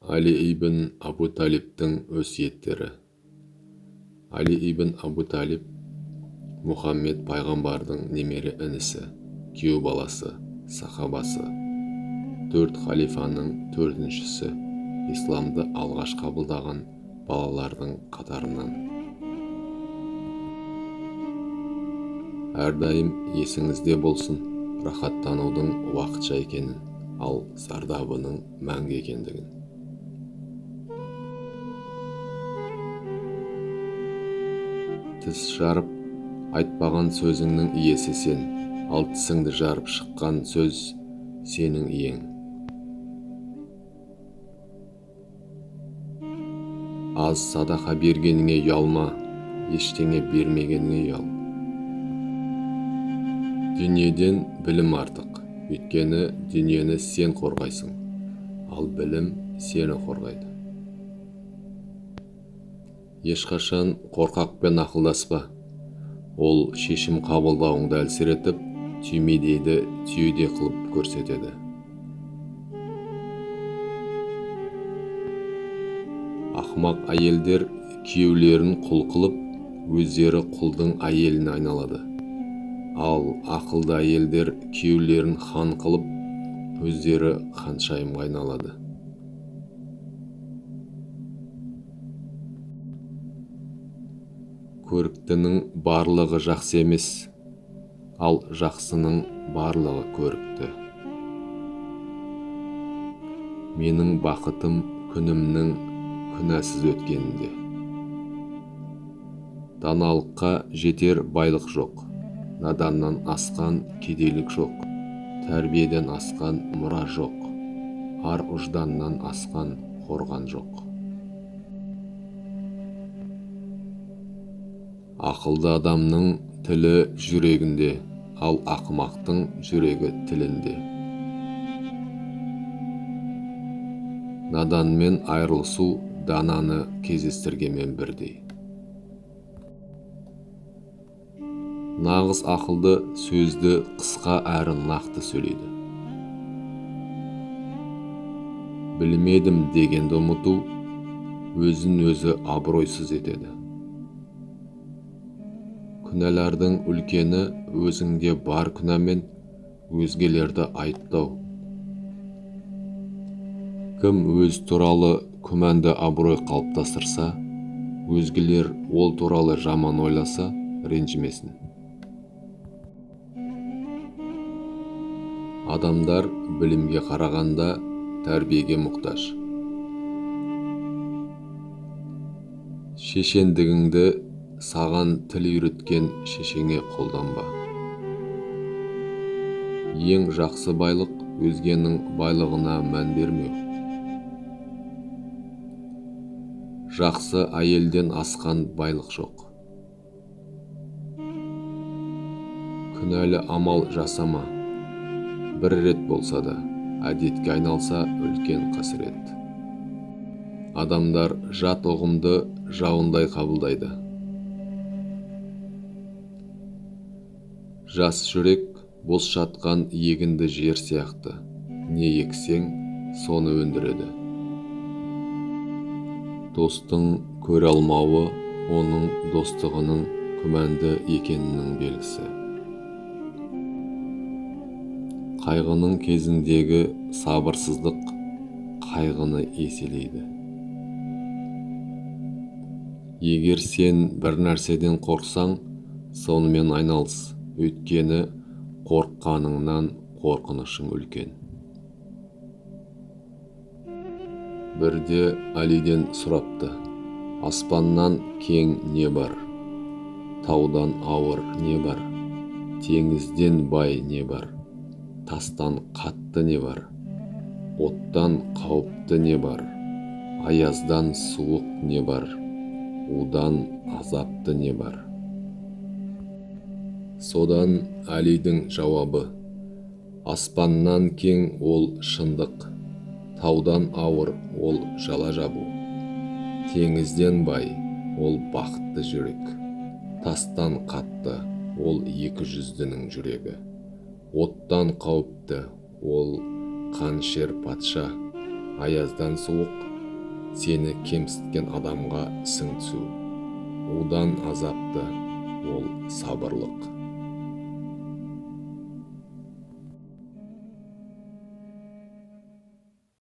Али ибн Абу Талибтің өсиеттері. Али ибн Абу Талиб Мұхаммед пайғамбардың немере інісі, күйеу баласы, сахабасы, төрт халифаның төртіншісі, исламды алғаш қабылдаған балалардың қатарынан. Әрдайым есіңізде болсын рахаттанудың уақытша екенін, ал зардабының мәңгі екендігін. Тіс жарып айтпаған сөзіңнің иесі сен, ал тісіңді жарып шыққан сөз сенің иең. Аз садақа бергеніңе ұялма, ештеңе бермегеніңе ұял. Дүниеден білім артық, өйткені дүниені сен қорғайсың, ал білім сені қорғайды. Ешқашан қорқақпен ақылдаспа. Ол шешім қабылдауыңды әлсіретіп, түймедейді түйедей қылып көрсетеді. Ақымақ әйелдер күйеулерін құл қылып, өздері құлдың әйеліне айналады. Ал ақылды әйелдер күйеулерін хан қылып, өздері ханшайымға айналады. Көріктінің барлығы жақсы емес, ал жақсының барлығы көрікті. Менің бақытым күнімнің күнәсіз өткенінде. Даналыққа жетер байлық жоқ, наданнан асқан кедейлік жоқ, тәрбиеден асқан мұра жоқ, ар-ұжданнан асқан қорған жоқ. Ақылды адамның тілі жүрегінде, ал ақымақтың жүрегі тілінде. Наданмен айырылысу дананы кездестіргенмен бірдей. Нағыз ақылды сөзді қысқа әрі нақты сөйлейді. Білмедім дегенді ұмыту, өзін өзі абыройсыз етеді. Күнәлардың үлкені өзіңде бар күнәмен өзгелерді айыптау. Кім өз туралы күмәнді абырой қалыптастырса, өзгелер ол туралы жаман ойласа, ренжімесін. Адамдар білімге қарағанда тәрбиеге мұқтаж. Шешендігіңді саған тіл үйреткен шешеңе қолданба. Ең жақсы байлық өзгенің байлығына мән бермеу. Жақсы әйелден асқан байлық жоқ. Күнәлі амал жасама, бір рет болса да, әдетке айналса үлкен қасірет. Адамдар жат ұғымды жауындай қабылдайды. Жас жүрек бос жатқан егінді жер сияқты, не ексең, соны өндіреді. Достың көре алмауы оның достығының күмәнді екенінің белгісі. Қайғының кезіндегі сабырсыздық қайғыны еселейді. Егер сен бір нәрседен қорықсаң, сонымен айналыс, өйткені қорыққаныңнан қорқынышың үлкен. Бірде Алиден сұрапты: аспаннан кең не бар, таудан ауыр не бар, теңізден бай не бар, тастан қатты не бар, оттан қауіпті не бар, аяздан суық не бар, удан азапты не бар? Содан Алидің жауабы: аспаннан кең ол шындық, таудан ауыр ол жала жабу, теңізден бай ол бақытты жүрек, тастан қатты ол екі жүздінің жүрегі, оттан қауіпті ол қанішер патша, аяздан суық Сені кемсіткен адамға ісің түзу. Удан азапты ол сабырлық.